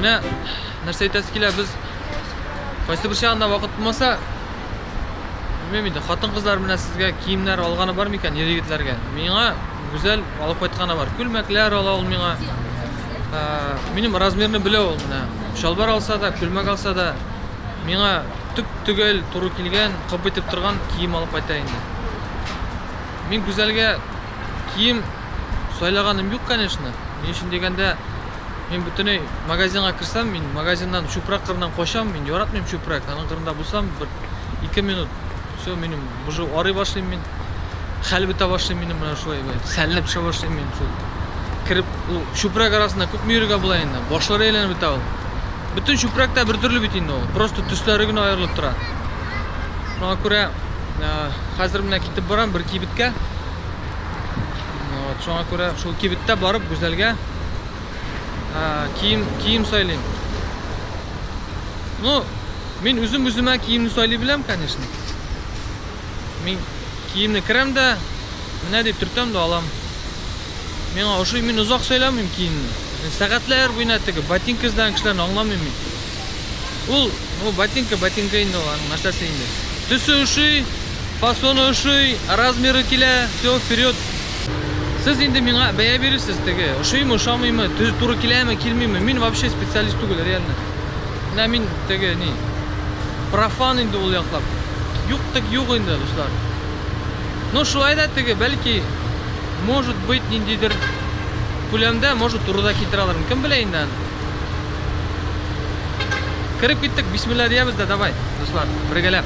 Менә нәрсә әйтәсе килә, без кайсы бер чагында вакыт булмаса, белмим инде, хатын-кызлар менә сезгә киемнәр алганы бар микән ир-егетләргә? Миңа Гүзәл алып кайтканы бар. Күлмәкләр ала ул миңа. Минем размерны белә ул менә. Чалбар алса да, күлмәк алса да, миңа төп-төгәл туры килгән, кып итеп торган кием алып кайта инде. Мин Гүзәлгә кием сайлаганым юк, конечно. Ни өчен дигәндә, мин бөтенләй магазинга керсәм, мин магазиннан чүпрәк кырыннан качам, мин яратмыйм чүпрәк. Аның кырында булсам, бер ике минут, все, минем уже арый башлыйм мин. Хәл бетә башлый минем менә шулай, сәлләп төшә башлыйм мин шул. Кереп, ул чүпрәк арасында күпме йөрергә була инде, башлары әйләнеп бетә ул. Бөтен чүпрәк тә бер төрле бит инде ул, просто төсләре генә аерылып тора. Шуңа күрә хәзер менә китеп барам бер кибеткә. Вот, шуңа күрә шул кибеттә барып Гүзәлгә кием кием сайлыйм. Ну, мин үзем үземә киемне сайлый беләм, конечно. Мин киемне керәм дә, менә дип төртәм дә алам. Миңа ошый, мин озак сайламыйм киемне. Мин сәгатьләр буена теге ботинка эзләгән кешеләрне аңламыйм мин. Ул, ну, ботинка, ботинка инде ул, аның нәрсәсе инде. Төсе ошый, фасоны ошый, размеры килә, все, вперед. Сез инде миңа бәя бирерсез теге, ошыймы, ошамыймы, туры киләме, килмиме. Мин вообще специалист түгел, реально. Менә мин теге ни, профан инде ул яклап. Юк тек юк инде, дуслар. Ну, шулай да теге, бәлки, может быть, ниндидер күләмдә, может, туры да китерә алырмын. Кем белә инде аны. Кереп киттек, бисмилла диябез дә, давай, дуслар, бергәләп.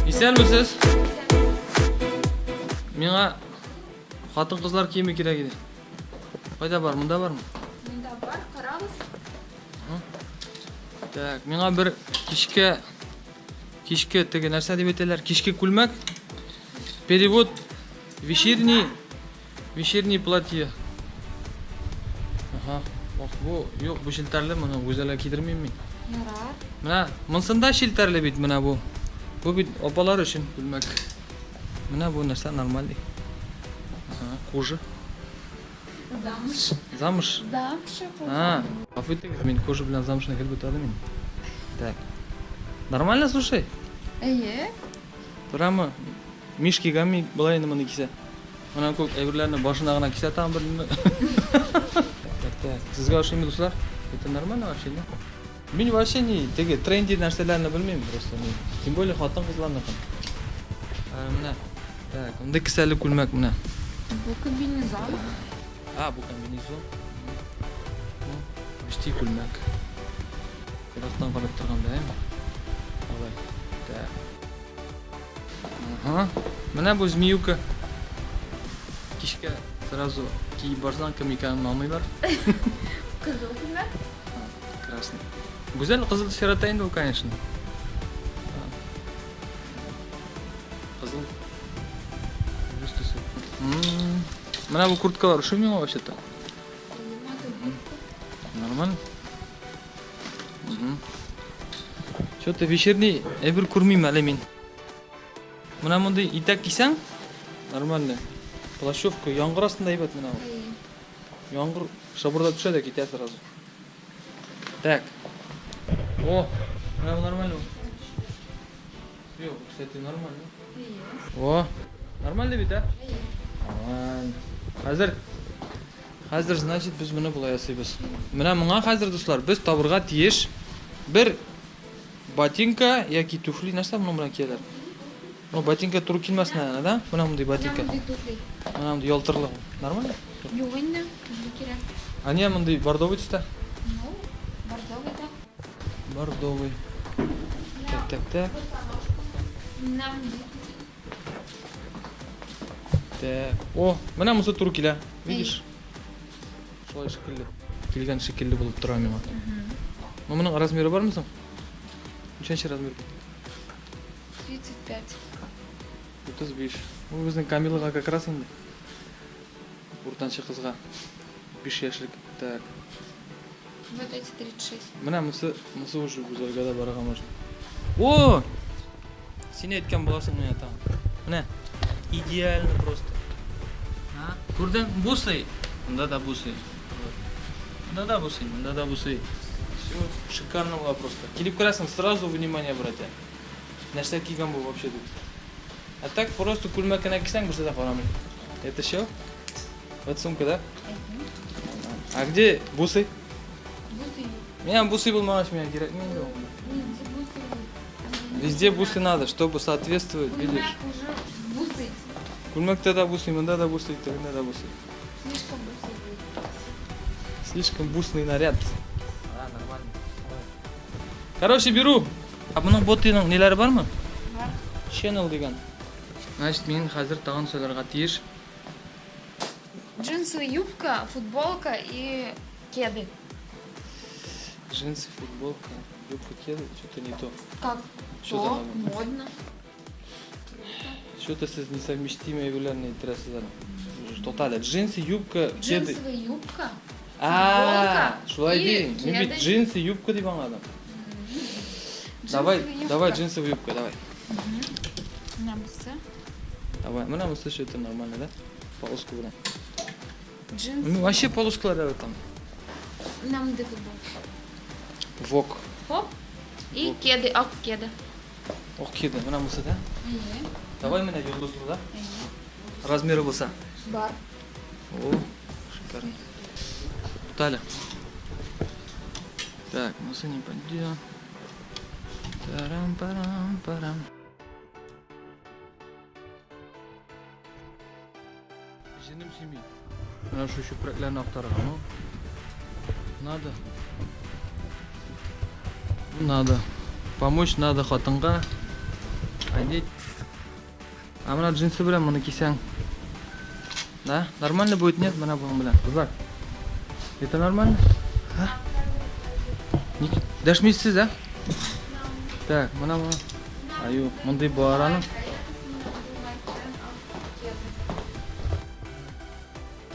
Исәнмесез. Миңа хатын-кызлар киеме кирәк иде. Кайда бар? Монда бармы? Монда бар, карагыз. Так, миңа бер кичкә кичке теге нәрсә дип әйтәләр? Кичке күлмәк. Перевод вечерний Вечерний платье. Ага. Ох, бу юк, бу челтәрле, моны Гүзәлгә кидермим мин. Ярар. Менә монсында челтәрле бит менә бу. Бу бит апалар өчен күлмәк. Менә бу нәрсә нормальный. Ага, кожа. Замш. Замш. Замша. А, гафу итегез, мин кожа белән замшны гел бутадым инде. Так. Нормально, слушай? Әйе. Торамы? Мишки гамми болай инде моны кисә. Моның күк әйберләрне башына гына кисә тагын бер нинди. Так, так. Сезгә ошыймы, дуслар? Это нормально вообще, не? Мин вообще не теге тренди нәрсәләрне белмим просто мин. Тем более хатын-кызларныкын. Ә, менә. Так, мондый кесәле күлмәк менә. Бу комбинезон. А, бу комбинезон. Ну, почти күлмәк. Ерактан карап торганда, әйме? Алай. Так. Ага. Менә бу змеюка. Кичкә сразу киеп барсаң, кем икәнен аңлыйлар. Кызыл күлмәк. Красный. Гүзәл кызыл төс ярата инде ул, конечно. Кызыл. Үз төсе. Менә бу курткалар ошый миңа вообще-то. Нормально. Что-то вечерний әйбер күрмим әле мин. Менә мондый итәк кисәң, нормально. Плащевка яңгыр астында әйбәт менә ул. Яңгыр шабырдап төшә дә китә сразу. Так. О, менә бу нормально. Юк, кстати, нормально. О, нормально бит, а? Нормально. Хәзер Хәзер, значит, без моны болай ясыйбыз. Менә моңа хәзер, дуслар, без табырга тиеш бер ботинка яки туфли, нәрсә моның белән кияләр? Ну, ботинка туры килмәсен әле, да? Менә мондый ботинка. Менә мондый туфли. Менә мондый ялтырлы. Нормально? Юк инде, туфли кирәк. А не мондый бордовый төстә? Ну, бордовый да. Бордовый. Так, так, так. Менә мондый. Так. О, менә монысы туры килә. Видишь? Шулай шикелле. Килгән шикелле булып тора миңа. Ну, моның размеры бармы соң? Ничәнче размер бу? 35. 35. Бу безнең Камилага как раз инде. Уртанчы кызга. 5 яшьлек. Так. Вот эти 36. Менә монысы, монысы уже Гүзәлгә дә барырга можно. О! Син әйткән буласың миңа тагын. Менә идеально просто. А, күрдең? Бусы. Монда да бусы. Монда да бусы, монда да бусы. Все шикарно было просто. Килеп керәсең, сразу внимание обратя. Нәрсә кигән бу вообще дип. А так просто күлмәк кенә кисәң, берсе дә карамый. Это что? Вот сумка, да? А где бусы? Бусы. Миңа бусы булмагач, миңа кирәкми инде ул. Везде бусы. Везде бусы надо, чтобы соответствовать, видишь. Күлмәк уже бусы. Күлмәктә дә бусы, монда да бусы, тегендә дә бусы. Слишком бусы будет. Слишком бусный наряд. А, нормально. Короче, беру. А моның ботының ниләре бармы? Бар. Channel дигән. Значит, мин хәзер тагын сайларга тиеш. Джинсы, юбка, футболка и кеды. Джинсы, футболка, юбка, кеды, что-то не то. Как? Что То, за надо? модно. Что-то сез несовместимые әйберләрне әйттерәсез әле. Тоталь, джинсы, юбка, кеды. Джинсовая юбка. А, футболка шулай и ди. Мин бит кеды. джинсы, юбка дип аңладым. Давай, Джинсовая юбка. давай джинсовая юбка, давай. Менә бусы. Давай. Менә монысы что это нормально, да? Полоску белән. Джинсы. Ну, вообще полоскалар там. Менә мондый футболка. Вок. Хоп. И Вок. кеды, ак кеды. Ак кеды. Менә монысы да? Әйе. Давай менә йолдызлы да? Әйе. Размеры булса. Бар. О, шикарно. Таля. Так, монысы не пойдет. Тарам-парам-парам. Җенем сөйми. Менә шу чүпрәкләрне актарырга, ну. Надо. Надо. Помочь надо хатынга. Одеть. А менә джинсы белән моны кисәң. Да? Нормально будет, нет? Менә моның белән. Кызлар. Это нормально? А? Ник дәшмисез, а? Так, менә моны. А юк, мондый бар аның.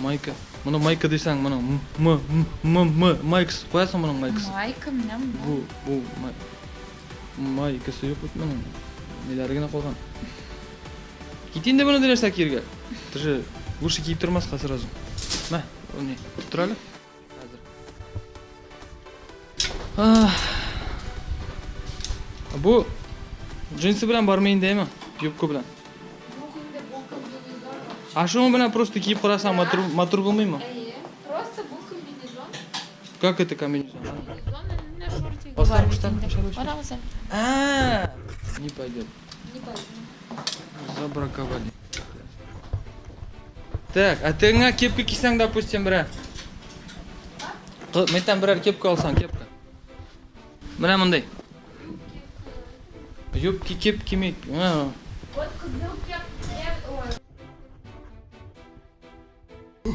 Майка. Моны майка дисәң, моның м м м м майкасы куясың моның майкасы. Майка менә монда. Бу бу майкасы юк бит моның. Ниләре генә калган. Кит инде моны нәрсә кияргә. Ты же лучше киеп тормаска сразу. Мә, ул ни? Тотыр әле. Хәзер. Ах. Бу джинсы белән бармы инде, әйме? Юбка белән. Юк инде бу комбинезон. А шуның белән просто киеп карасаң матур матур булмыймы? Әйе. Просто бу комбинезон. Как это комбинезон? Комбинезон менә шортик Басар, бар бит штан, инде. шарочек. Карагыз әле. А, не пойдет. Не пойдет. Забраковали. Так, а тегеңә кепка кисәң, допустим, берәр. Мәйтәм, берәр кепка алсаң, кепка. Менә мондый. Юбки, кепки, мик. А. Вот кызыл кепка. Ой.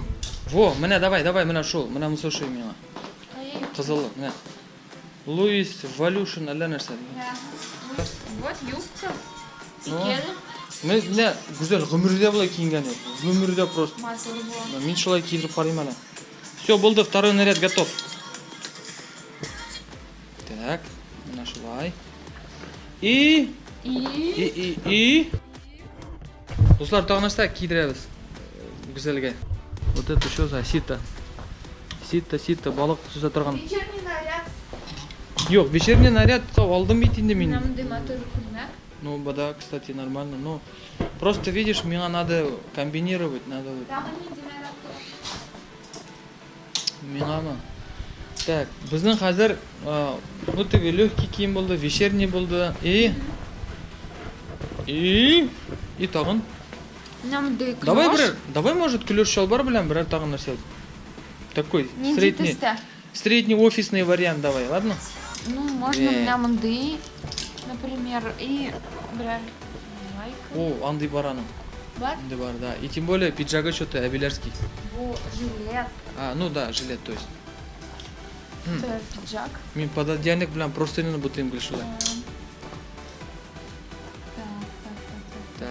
Во, менә давай, давай, менә шул, менә монысы ошый миңа. Әйе. Кызылы, менә. Луис Валюшин әллә нәрсә дигән. Да. Вот юбка. И Ну. кеды. Менә менә Гүзәл гомердә болай киенгән юк. Гомердә просто. Матур була. Мин шулай киендереп карыйм әле. Все, булды, второй наряд готов. Так, менә шулай. И И и и и Дуслар, тагын нәрсә кидерәбез Гүзәлгә. Вот это что за сито? Сито, сито, балык сөзә торган. вечерний наряд. Юк, вечерний наряд алдым бит инде мин. Менә мондый матур күлмәк. Ну, да, кстати, нормально. Но просто видишь, мне надо комбинировать, надо вот. Тагын нинди наряд кирәк? Миңамы? Так, безнең хәзер, ну теге легкий кием булды, вечерний булды. И тагын. Менә мондый клеш. Давай берәр, давай, может, клеш чалбар белән берәр тагын нәрсә. Такой Нинди средний, төстә? средний офисный вариант давай, ладно? Ну, можно Э. менә мондый, например, и берәр майка. О, андый бар аның. Бар? Андый бар, да. И тем более пиджагы что-то әбиләрский. Бу жилет, А, ну да, жилет, то есть. это пиджак. Мин пододеяльник белән простыняны бутыйм гел шулай. Так, так, так, так. Так.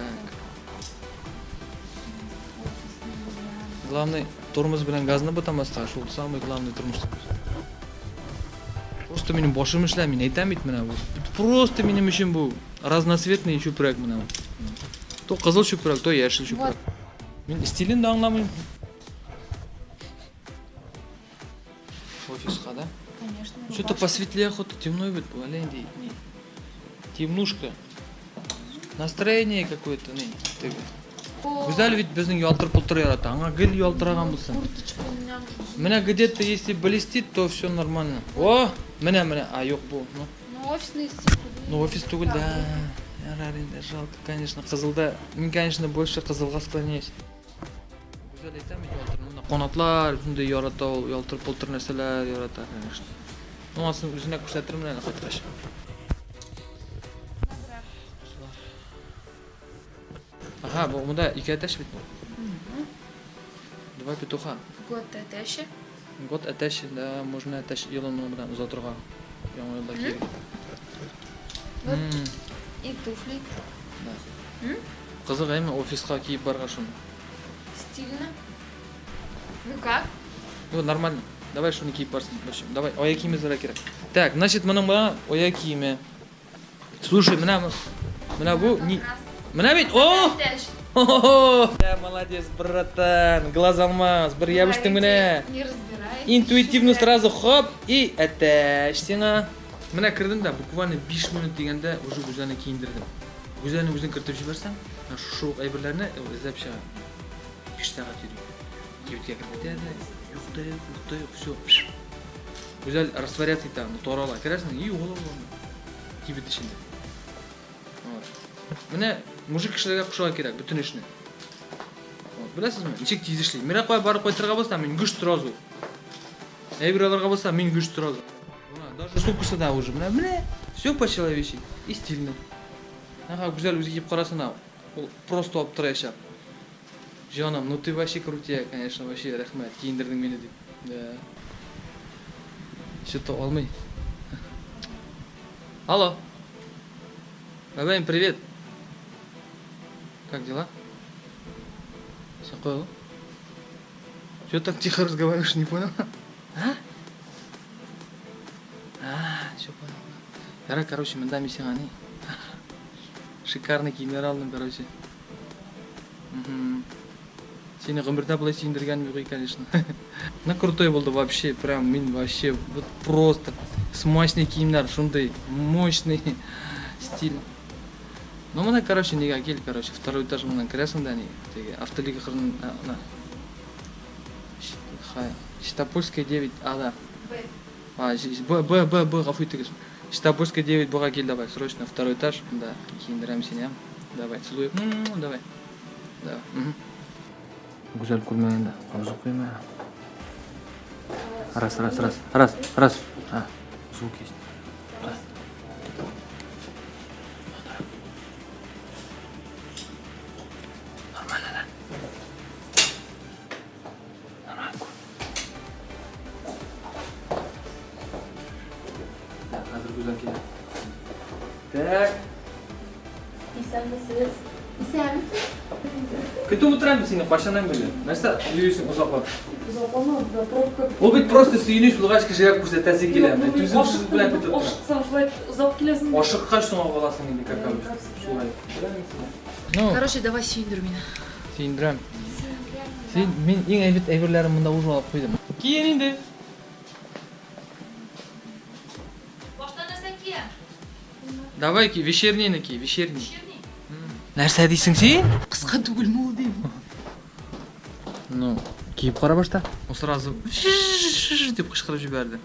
Офисный вариант. Главный тормоз белән газны бутамаска, шул самый главный тормоз. Просто Просто минем башым эшләми, мин әйтәм бит менә бу. Просто минем өчен бу разноцветный чүпрәк менә. То кызыл чүпрәк, то яшел чүпрәк. Мин стилен дә аңламыйм. Офиска, да? Конечно. Что-то посветлее, хоть темно бит бу, әллә инде ни. Темнушка. Настроение какое-то, ни, теге. Гүзәл бит безнең ялтыр-пултыр ярата. Аңа гел ялтыраган булсын. Курточка у меня уже. Менә где-то если блестит, то все нормально. О, менә менә, а юк бу. Ну, Ну, офисный стиль. ну офис түгел да. Ярар инде, жалко, конечно, кызылда. Мин, конечно, больше кызылга склоняюсь. Гүзәл әйтәм бит, ялтыр. Монда канатлар, шундый ярата ул, ялтыр-пултыр нәрсәләр ярата, конечно. Ну, асын үзенә күрсәтермен әле кайткач. Ага, бу монда ике әтәч бит бу. Два петуха. Год әтәче. Год әтәч, да, можно әтәч елын моның белән озатырга. Яңа елда киергә. Вот. М, И туфли. Да. М? Кызык, әйме, офиска киеп барга шуны. Стильно. Ну как? Ну, нормально. Давай шуны киеп барсын. В общем, давай, аяк киеме эзләргә кирәк. Так, значит, моның менә аяк киеме. Слушай, менә менә бу ни? Менә бит, о! Әтәч. Хо-хо-хо! Да, молодец, братан. Глаз алмаз. Бер ябыштың менә. Не разбирай. Интуитивно сразу хоп и әтәч сиңа. Менә кердем дә, буквально 5 минут дигәндә уже Гүзәлне киендердем. Гүзәлне үзен кертеп җибәрсәң, менә шушы ук әйберләрне ул эзләп чыга. 5 сәгать йөри. Кибеткә кереп китә дә, юк та юк, юк та юк, все. Гүзәл растворяться итә, анда тарала. Керәсең, и югала ул анда. Кибет эчендә. Вот. Менә мужик кешеләргә кушарга кирәк бөтен эшне. Вот, беләсезме, ничек тиз эшли. Менә кая барып кайтырга булса, мин гөж сразу. Әйбер алырга булса, мин гөж сразу. Менә даже сумкасы да уже. Менә, менә, все по-человечески и стильно. Ага, Гүзәл үзе киеп карасын, ул просто аптыраячак. Җаным, ну ты вообще крутая, конечно, вообще рәхмәт, киендердең мине дип. Да. Что-то алмый. Алло. Бабаем, привет. Как дела? Син кая ул? Чё так тихо разговариваешь, не понял? А? А, всё понял. Ярар, короче, монда мин сиңа ни? Шикарный киемнәр алдым, короче. Мгм. Сине гомердә болай сөендергәнем юк, конечно. Ну, крутой булды вообще, прям мин вообще вот просто смачный киемнәр, шундый мощный стиль. Ну, менә, короче, нигә кил, короче, второй этаж моннан керәсең дә ни, теге автолига кырын, на. Чистопольская 9, а, да. Б. А, Б, Б, Б, Б, гафу итегез. Чистопольская 9, Бга кил, давай, срочно, второй этаж, да, киендерәм сине, давай, целую, давай, давай. Мгм. Гүзәл күрмәгәндә, авызы куйма. Раз, раз, раз, раз, раз. А, звук есть. Раз. Нормально, да? Нормально. Так, хәзер Гүзәл килә. Так. Исәнмесез. Исәнмесез. Көтеп утырам сине кайчаннан бирле. Нәрсә йөрисең озаклап? Озакламады да, пробка. Ул бит просто сөенеч булгач кешегә күрсәтәсе килә. Менә түземсезлек белән көтеп тора. Ашыксаң шулай озак киләсең. Ашыккач соңга каласың инде, как обычно. Шулай. Ну, Короче, давай сөендер мине. сөендерәм. Син мин иң әйбәт әйберләрен монда уже алып куйдым. Киен инде. Башта нәрсә киям? Давай ки, вечернийны ки, вечерний. Вечерний? Нәрсә дисең син? Кыска түгелме ул дим. Ну, киеп кара башта. Ул сразу дип кычкырып җибәрде.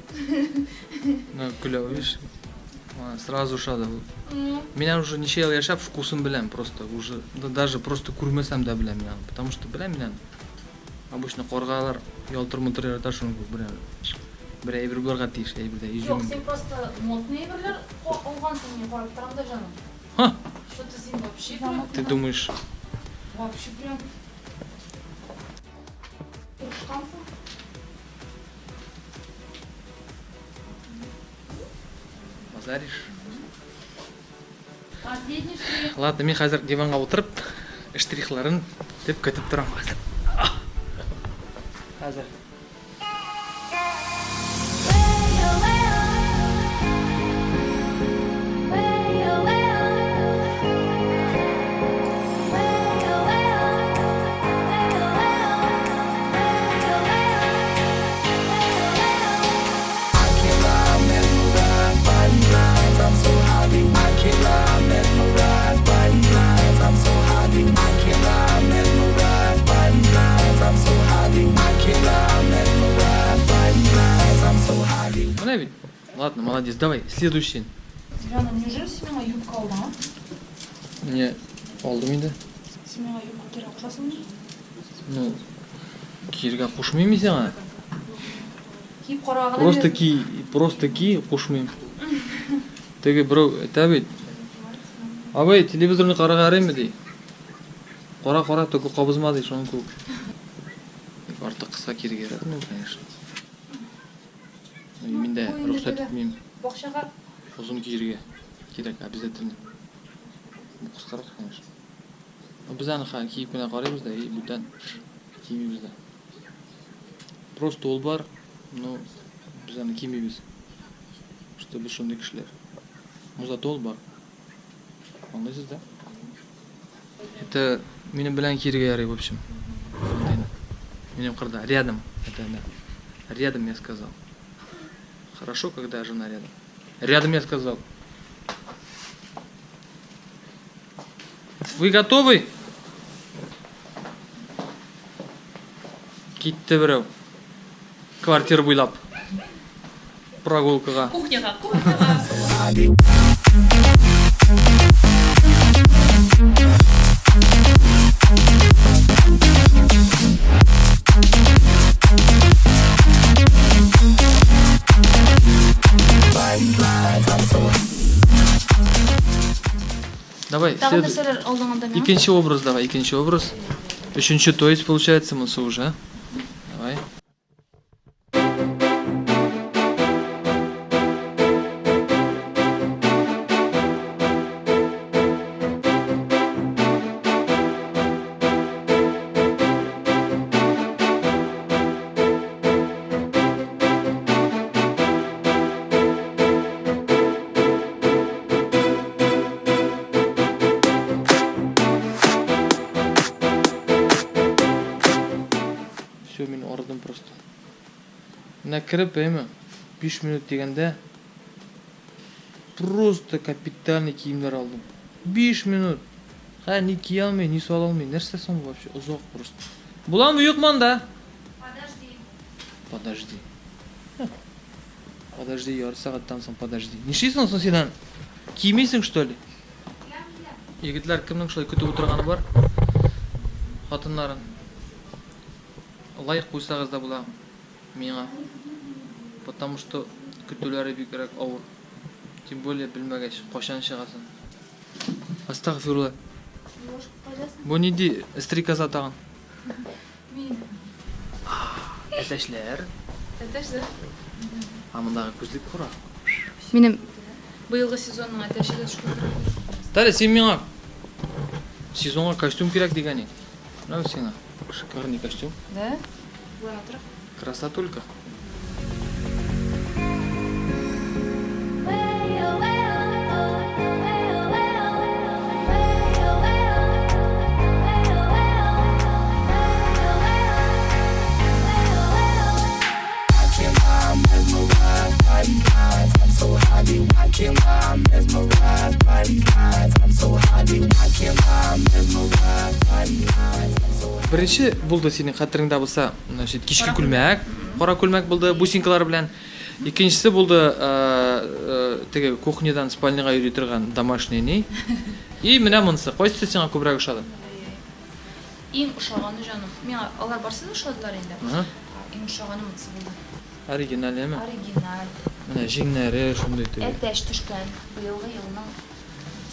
Ну, көлә, видишь? Сразу ошады ул. Ну, Мин уже ничә ел яшәп вкусын беләм просто. Уже да, даже просто күрмәсәм дә беләм мин аны. Потому что беләм мин аны. Обычно каргалар ялтыр-мылтыр ярата шуны бер бер әйбер булырга тиеш, әйбердә юк, изюминка. син просто модный әйберләр алгансың, мин карап торам да җаным. Ха! Что-то син вообще прям, Ты думаешь, вообще прям тырышкансың. базаришь? Последний штрих. Ладно, мин хәзер диванга утырып, штрихларын дип көтеп торам хәзер. Хәзер. Ладно, молодец. Давай, следующий. Җаным, неужели син миңа юбка алдың, а? Не, алдым инде. Син миңа юбка кияргә кушасыңмы? Ну, кияргә кушмыйм мин сиңа. Киеп карарга гына Просто бирәсең. ки, просто ки, кушмыйм. Теге берәү әйтә бит. Абый, телевизорны карарга ярыймы ди. Кара, кара, только кабызма ди, шуның кебек. Бик артык кыска кияргә яратмыйм, конечно. Мин дә рөхсәт итмим. Бакчага Озын кияргә кирәк обязательно. Бу кыскарак, конечно. Но без аны ха киеп кенә карыйбыз да, и бүтән кимибез дә. Просто ул бар, но без аны кимибез. Что без шундый кешеләр. Но зато ул бар. Аңлыйсыз да? Это минем белән кияргә ярый, в общем. Минем кырда рядом. Это да. Рядом я сказал. Хорошо, когда жена рядом. Рядом я сказал. Вы готовы? Китте берәү. Квартира буйлап. Прогулкага. Кухняга, кухняга. Давай, Тагын следу- нәрсәләр алдың анда миңа? Икенче образ давай, икенче образ. Өченче, то есть, получается, монысы уже. а? Давай. Все, мин арыдым просто. Менә кереп, әйме, 5 минут дигәндә просто капитальный киемнәр алдым. 5 минут. Ха, ни кия алмый, ни сала алмый. Нәрсә соң бу вообще? Озак просто. Буламы, юкмы анда? Подожди. Подожди. Подожди, ярты сәгатьтән соң подожди. Нишлисең соң син аны? Кимисең, что ли? Егетләр кемнең шулай көтеп утырганы бар? Хатыннарын. Лайк куйсагыз да була миңа. Потому что көтүләре бигрәк авыр. Тем более белмәгәч, кайчан чыгасың. Астагфирулла. Бу нинди стрекоза тагын? Мин. Әтәчләр. Әтәч дә. А мондагы күзлек кура. Минем быелгы сезонның әтәче дә шул. Таля, син миңа сезонга костюм кирәк дигән идең. Менә сиңа шикарный костюм. Да? Була тора. Красотулька. Беренче булды синең хәтереңдә булса, значит, кичке күлмәк, кара күлмәк булды, бусинкалар белән. Икенчесе булды, теге кухнядан спальняга йөри торган домашний ни. И менә монысы. Кайсысы сиңа күбрәк ошады? Иң ошаганы җаным. Миңа алар барсы да ошадылар инде. Ага. Иң ошаганы монысы булды. Оригиналь, әме? Оригиналь. Менә җиңнәре шундый теге. Әтәч төшкән быелгы елның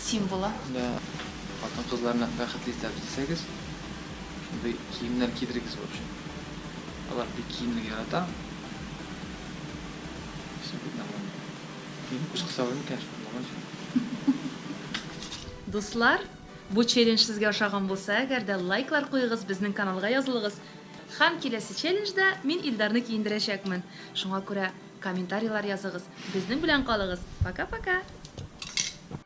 символы. Да. Хатын-кызларны бәхетле итәбез дисәгез, шундый киемнәр кидерегез в общем. Алар бик киемне ярата. Все будет нормально. Мин күз кыса алмыйм, конечно, нормально. Дуслар, бу челлендж сезгә ошаган булса, әгәр дә лайклар куегыз, безнең каналга язылыгыз. Һәм киләсе челленджда мин Илдарны киендерәчәкмен. Шуңа күрә комментарийлар языгыз. Безнең белән калыгыз. Пока-пока.